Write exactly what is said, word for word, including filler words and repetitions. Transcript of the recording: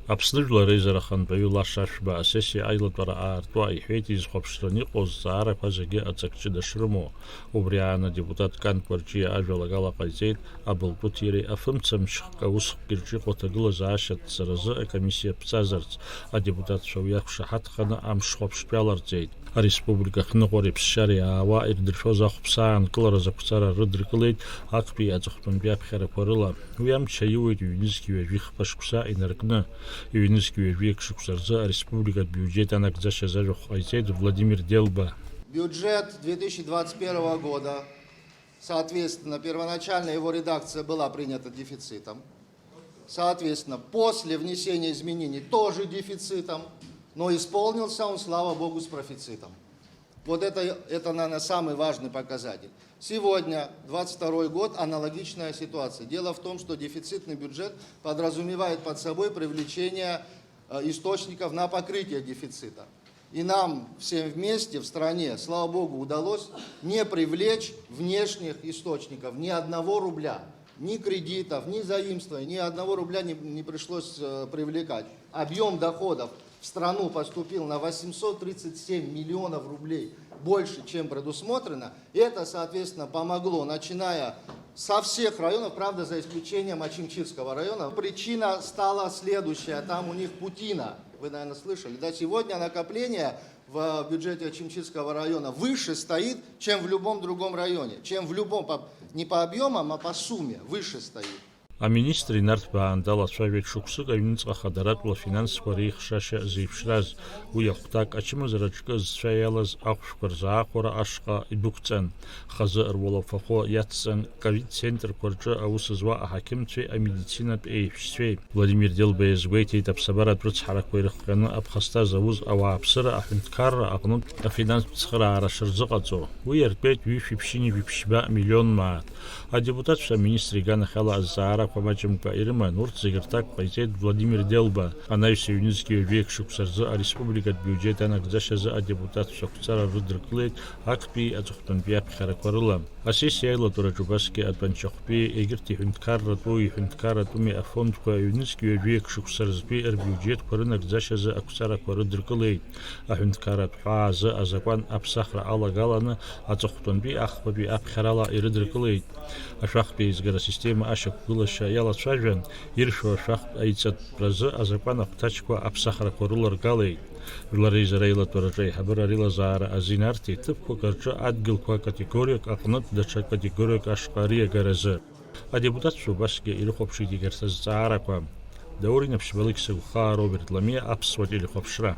Аԥсны Жәлар Реизара ахантәаҩы Лаша Ашәба асессиа аилатәара аартуа иҳәеит, изхәаԥшраны иҟоу азҵаарақәа зегьы аҵак ҷыда шрымоу. Убри аан адепутат Кан Кәарҷиа ажәалагала ҟаиҵеит, абылтәы ҭиреи афымцамчхк аусхкгьы рҿы иҟоу аҭагылазаашьа аҭҵаразы акомиссиа ԥҵазарц, адепутатцәа уи ақәшаҳаҭханы амш хәаԥштә иаларҵеит. Ареспублика ахьныҟәареи ԥсшьареи аауа ирдыршәоз ахәԥсаа аанкылара азы ақәҵара рыдыркылеит актәи аҵыхәтәантәи аԥхьарақәа рыла. Уи амч аиуеит ҩнызқь ҩажәи хԥа шықәса инаркны. Ҩнызқь ҩажәи акы шықәса рзы ареспубликатә биуџьет анагӡашьа азы ажәахә ҟаиҵеит Владимир Делба. Бюджет две тысячи двадцать первого года, соответственно, первоначально его редакция была принята дефицитом. Соответственно, после внесения изменений тоже дефицитом, но исполнился он, слава богу, с профицитом. Вот это, это, наверное, самый важный показатель. Сегодня, двадцать второй год, аналогичная ситуация. Дело в том, что дефицитный бюджет подразумевает под собой привлечение, э, источников на покрытие дефицита. И нам всем вместе в стране, слава богу, удалось не привлечь внешних источников ни одного рубля, ни кредитов, ни заимствований, ни одного рубля не, не пришлось, э, привлекать. Объём доходов в страну поступил на восемьсот тридцать семь миллионов рублей больше, чем предусмотрено. Это, соответственно, помогло, начиная со всех районов, правда, за исключением Ачимчирского района. Причина стала следующая. Там у них путина. Вы, наверное, слышали, да? Сегодня накопление в бюджете Ачимчирского района выше стоит, чем в любом другом районе. Чем в любом, по, не по объёмам, а по сумме выше стоит. Аминистр инарҭбаан далацәажәеит шықәсык аҩныҵҟа хадаратәла афинансқәа реихшашьа зеиԥшраз. Уи ахәҭак ачымазара аҿкы зцәа иалаз ахәшәқәа рзаахәара ашҟа идәықәҵан. Хазы руалафахәы иацҵан ковид-центрқәа рҿы аус зуа аҳақьымцәеи амедицинатә еиҳәшьцәеи. Владимир Делба иазгәеиҭеит аԥсабаратә рыцҳарақәа ирыхҟьаны аԥхасҭа зауз ауааԥсыра аҳәынҭқарра аҟнытә афинанстә цхыраара шырзыҟаҵо. Уи иартәеит ҩышәи ԥшьынҩажәи ԥшьба миллион мааҭ. Адепутатцәа аминистр иганахьала азҵаарақәа маҷымкәа ирыман, урҭ зегьы рҭак ҟаиҵеит Владимир Делба. Анаҩс ҩнызқьи ҩажәи акы шықәса рзы ареспубликатә биуџьет анагӡашьазы адепутатцәа ақәҵара рыдыркылеит актәи аҵыхәтәантәи аԥхьарақәа рыла. Асессиа аилатәараҿы убасгьы атәанчахәтәи, егьырҭ иҳәынҭқарратәу, иҳәынҭқарратәуми афондқәа ҩнызқьи ҩажәи акы шықәса рзтәи рбиуџьетқәа рынагӡашьазы ақәҵарақәа рыдыркылеит. Аҳәынҭқарратә ҳәаа азы азакәан аԥсахра алагаланы аҵыхәтәантәи ахԥатәи аԥхьарала ирыдыркылеит. Ашәахтә еизгара асистема ашьақәгылашьа иалацәажәан, иршәу ашәахтә аиҵатәразы азакәан ахәҭаҷқәа аԥсахрақәа рыларгалеит. Жәлар реизара аилатәараҿы аиҳабыра реилазаара азин арҭеит ҭыԥқәак рҿы адгьылқәа категориак аҟнытә даҽа категориак ашҟа риагаразы. Адепутатцәа убасгьы ирыхәаԥшит егьырҭ азҵаарақәа. Даур Инаԥшьбалықь Сыгәхаа, Роберт Ламиа, Аԥсуа телехәаԥшра.